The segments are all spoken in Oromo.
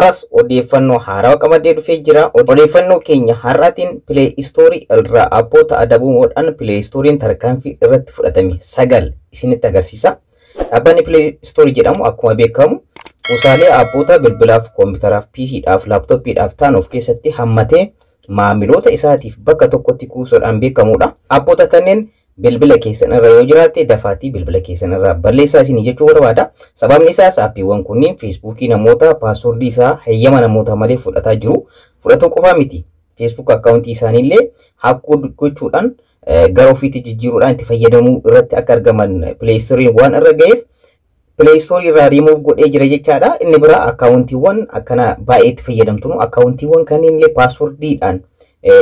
Har'as odeeffannoo haarawaa qabadee dhufee jira. Odeeffannoo keenya har'aatiin Play Store irraa appoota adabamuudhaan Play Store'n tarkaanfii irratti fudhatame 9 isinitti agarsiisa. Dhaabbanni Play Store jedhamu akkuma beekamu kuusaalee appoota bilbilaaf, koompitaraaf, PCdhaaf, laaptooppiidhaaf ta'an of keessatti hammatee maamiloota isaatiif bakka tokkotti kuusuudhaan beekamudha. Appoota kanneen bilbila keessan irra yoo jiraate dafaatii bilbila keessan irraa balleessaa isinii jechuu barbaada. Sababni isaas aappiiwwan kunniin Feesbuukii namoota paaswordii isaa heeyyama namoota malee fudhataa jiru. Fudhatuu qofaa miti. Facebook akkaawuntii isaaniillee hack gochuudhaan gara ofiitti jijjiiruudhaan itti fayyadamuu irratti akka argaman Play Store'n waan irra ga'eef Play Store irraa remove godhee jira jechaadha. Inni biraa akkaawuntiiwwan akkana baay'ee itti fayyadamtunu akkaawuntiiwwan kanneen illee paaswordiidhaan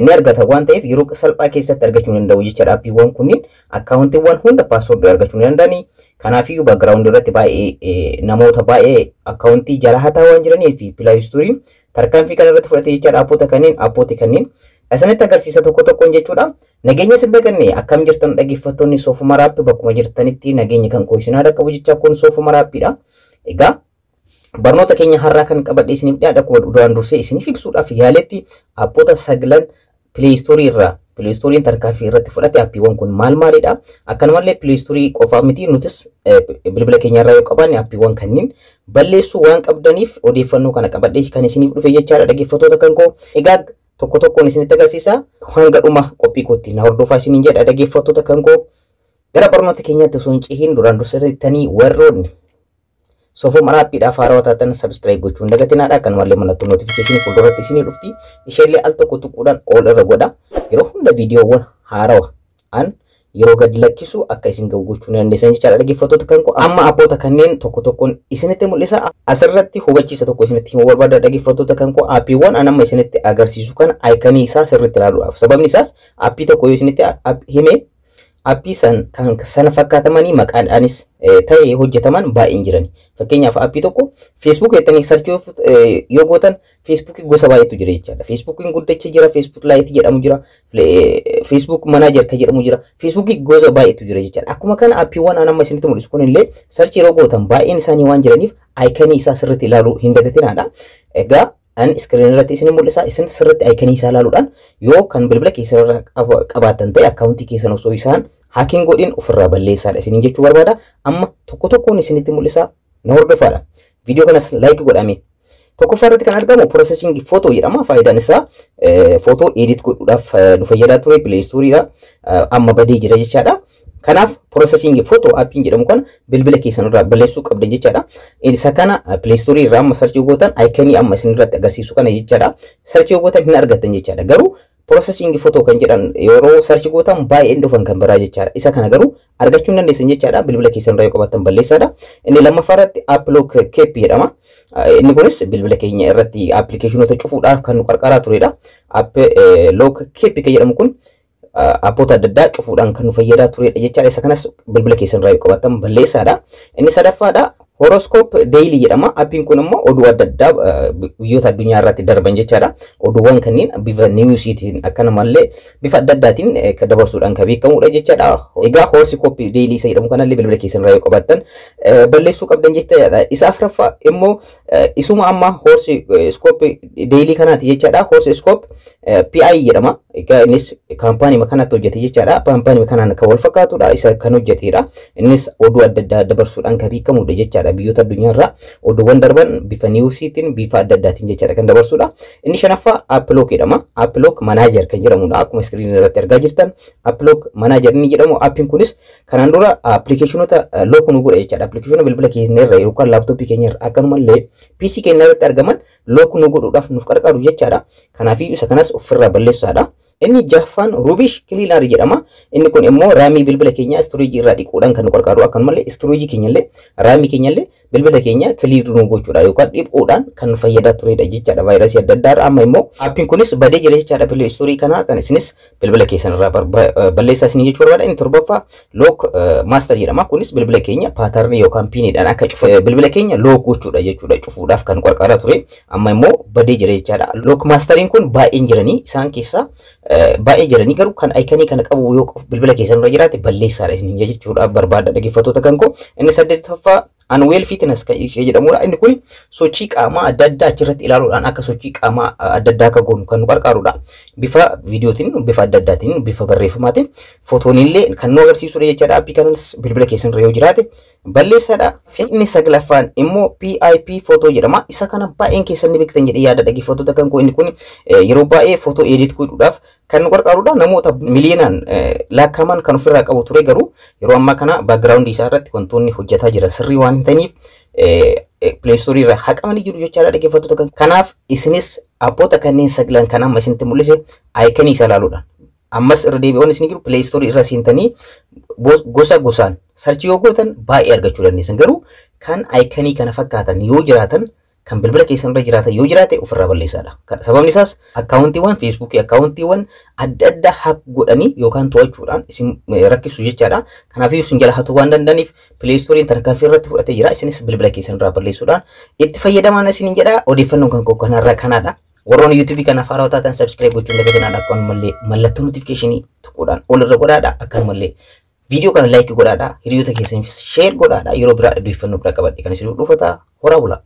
ni argata waan ta'eef yeroo salphaa keessatti argachuu ni danda'u jechaadha. Aappiiwwan kunniin akkaawuntiiwwan hunda paaswordii argachuu ni danda'ani. Kanaafiyyuu background irratti baay'ee namoota baay'ee akkaawuntii jala hataa waan jiranii fi Play Store'n tarkaanfii kana irratti fudhate jechaadha. Appoota kanneen appooti kanneen isinitti agarsiisa tokko tokkoon jechuudha. Nageenya isin daganne, akkam jirtan dhaggeeffattoonni Soofuma Raappi? Bakkuma jirtanitti nageenya kan koo isin haadha qabu jecha, kun Soofuma Raappiidha. Egaa barnoota keenya har'aa kan qabadhee isiniif dhiyaadha, akkuma duraan dursee isiniif ibsuudhaaf yaaletti, appoota saglan Play Store irraa Play Store'n tarkaanfii irratti fudhate aappiiwwan kun maal maalidha? Akkanumallee Play Store qofaa miti, nutis bilbila keenya irraa yoo qabaanne aappiiwwan kanneen balleessuu waan qabdaniif odeeffannoo kana qabadhee kan isiniif dhufe jechaadha, dhaggeeffattoota kan koo. Egaa tokko tokkoon isinitti agarsiisa. Hanga dhuma qophii kootti na hordofaa isiniin jedha, dhaggeeffattoota kan koo. Gara barnoota keenyaatti osoo hin cehin duraan dursitanii warroonni Soofuma Raappiidhaaf haarawaa taatan subscribe gochuun dagatinaadha. Akkanumallee mallattoo notification fuulduratti isinii dhufti. Isheellee al tokko tuquudhaan all irra godha. Yeroo hunda viidiyoowwan haarawaa an yeroo gadi lakkisu akka isin gahu gochuu ni dandeessan jechaadha, dhaggeeffattoota kan koo. Amma appoota kanneen tokko tokkoon isinitti mul'isa. Asirratti hubachiisa tokko isinitti himuu barbaada, dhaggeeffattoota kan koo. Aappiiwwan an amma isinitti agarsiisu kana iconii isaa sirriitti ilaaluudhaaf. Sababni isaas aappii tokko yoo isinitti hime aappii san kan sana fakkaatamanii maqaadhaanis ta'ee hojjetaman baay'een jiran. Fakkeenyaaf aappii tokko Facebook jettanii search yoo gootan Facebookii gosa baay'eetu jira jechaadha. Facebookiin guddachaa jira, Facebook Lite jedhamu jira, Facebook Manager kan jedhamu jira. Facebookii gosa baay'eetu jira jechaadha. Akkuma kana aappiiwwan an amma isinitti mul'isu kunillee search yeroo gootan baay'een isaanii waan jiraniif iconii isaa sirriitti ilaaluu hin dagatinaadha. Egaa an screen irratti isin mul'isa, isin sirriitti iconii isaa ilaaluudhaan yoo kan bilbila keessan irraa qabaatan ta'e akkaawuntii keessan osoo isaan hacking godhin ofirraa balleessaadha isiniin jechuu barbaada. Amma tokko tokkoon isinitti mul'isa, na hordofaadha. Viidiyoo kanas like godhame. Tokkoffaa irratti kan argamu Processing Photo jedhama. Faayidaan isaa footoo edit godhuudhaaf nu fayyadaa ture Play Storeedha. Amma badee jira jechaadha. Kanaaf Processing Photo aappiin jedhamu kana bilbila keessan irraa balleessuu qabdan jechaadha. Isa kana Play Store irraa amma search gootan iconii amma isin irratti agarsiisu kana jechaadha. Search gootan hin argattan jechaadha. Garuu Processing Photo kan jedhan yeroo search gootan baay'een dhufan kan biraa jechaadha. Isa kana garuu argachuu hin dandeessan jechaadha. Bilbila keessan irraa yoo qabaattan balleessaadha. Inni lammaffaa irratti App Lock Keep jedhama. Inni kunis bilbila keenya irratti appilikeeshinoota cufuudhaaf kan nu qarqaraa turedha. App Lock Keep kan jedhamu kun appoota adda addaa cufuudhaan kan nu fayyadaa turedha jechaadha. Isa kanas bilbila keessan irraa yoo qabaattan balleessaadha. Inni sadaffaadha. Horoscope Daily jedhama. Appiin kun immoo oduu adda addaa biyyoota addunyaa irratti darban jechaadha. Oduuwwan kanneen bifa newsiitiin akkanumallee bifa adda addaatiin kan dabarsuudhaan kan beekamudha jechaadha. Egaa Horoscope Daily isa jedhamu kanallee bilbila keessan irraa yoo qabaattan balleessuu qabdan jechaadha. Isa afuraffaa immoo isuma amma Horoscope Daily kanaati jechaadha. Horoscope PI jedhama. Egaa innis kaampaanii kanatti hojjete jechaadha. Kaampaanii kanaan kan wal fakkaatudha. Isa kan hojjetedha. Innis oduu adda addaa dabarsuudhaan kan beekamudha jechaadha. Biyyoota addunyaa irraa oduuwwan darban bifa newsiitiin, bifa adda addaatiin jechaadha kan dabarsudha. Inni shanaffaa App Lock jedhama. App Lock Manager kan jedhamudha. Akkuma screen irratti argaa jirtan App Lock Manager inni jedhamu appiin kunis kanaan dura appilikeeshinoota lock nu godha jechaadha. Appilikeeshinoota bilbila keenya irra yookaan laaptooppii keenya irra akkanumallee PC keenya irratti argaman lock nu godhuudhaaf nuuf qarqaaru jechaadha. Kanaafiyyuu isa kanas ofirraa balleessaadha. Inni jaffaan Rubbish Cleaner jedhama. Inni kun immoo RAMii bilbila keenyaa storageii irraa dhiquudhaan kan nu qarqaaru, akkanumallee storageii keenyallee RAMii keenyallee bilbila keenya clear nu gochuudha yookaan dhiquudhaan kan nu fayyadaa turedha jechaadha vaayirasii adda addaa irraa. Amma immoo aappiin kunis badee jira jechaadha Play Store kana, kan isinis bilbila keessan irraa balleessaa isinii jechuu barbaada. Inni torbaffaa Lock Master jedhama. Kunis bilbila keenya patternii yookaan PINiidhaan akka cufa bilbila keenya lock gochuudha jechuudha, cufuudhaaf kan qarqaaraa ture. Amma immoo badee jira jechaadha. Lock Masteriin kun baay'een jiranii, isaan keessaa baay'ee jiranii, garuu kan iconii kana qabu yoo bilbila keessan irra jiraate balleessaadha isin jechuudha barbaada, dhaggeeffattoota kan koo. Inni saddeettaffaa Anwell Fitness kan ishee jedhamudha. Inni kun sochii qaamaa adda addaa achirratti ilaaluudhaan akka sochii qaamaa adda addaa akka goonu kan nu gargaarudha. Bifa viidiyootiin, bifa adda addaatiin, bifa barreeffamaatiin, footoonillee kan nu agarsiisudha jechaadha. Aappii kanas bilbila keessan irra yoo jiraate balleessaadha. Inni saglaffaan immoo PIP footoo jedhama. Isa kana baay'een keessan ni beektan jedhee yaada, dhaggeeffattoota kan koo. Inni kun yeroo baay'ee footoo edit godhuudhaaf kan nu gargaarudha. Namoota miliyoonaan lakkaa'aman kan ofirraa qabu ture, garuu yeroo ammaa kana background isaa irratti wantoonni hojjetaa jiran sirrii waan hin ta'iniif Play Store irraa haqamanii jiru jechaadha, dhaggeeffattoota kan. Kanaaf isinis appoota kanneen saglan kan amma isinitti mul'ise iconii isaa ilaaluudhaan, ammas irra deebi'oon isin jiru, Play Store irra seentanii gosa gosaan search yoo gootan baay'ee argachuu dandeessan, garuu kan iconii kana fakkaatan yoo jiraatan, kan bilbila keessan irra jiraatan yoo jiraate, ofirraa balleessaadha. Sababni isaas akkaawuntiiwwan Feesbuukii, akkaawuntiiwwan adda addaa hack godhanii yookaan to'achuudhaan isin rakkisu jechaadha. Kanaafuu isin jala hatuu waan danda'aniif Play Storeiin tarkaanfii irratti fudhatee jira. Isinis bilbila keessan irraa balleessuudhaan itti fayyadamaan isiniin jedha. Odeeffannoon kan koo kanarraa kanaadha. Warroonni YouTubeii kanaaf haarawaa taatan subscribe gochuun dagatinaan, akkanumallee mallattoo notificationii tuquudhaan ol irra godhaadha. Akkanumallee viidiyoo kana like godhaadha. Hiriyoota keessaniifis share godhaadha. Yeroo biraa odeeffannoo biraa qabadhe kan isin dhufata. Horaa bulaa.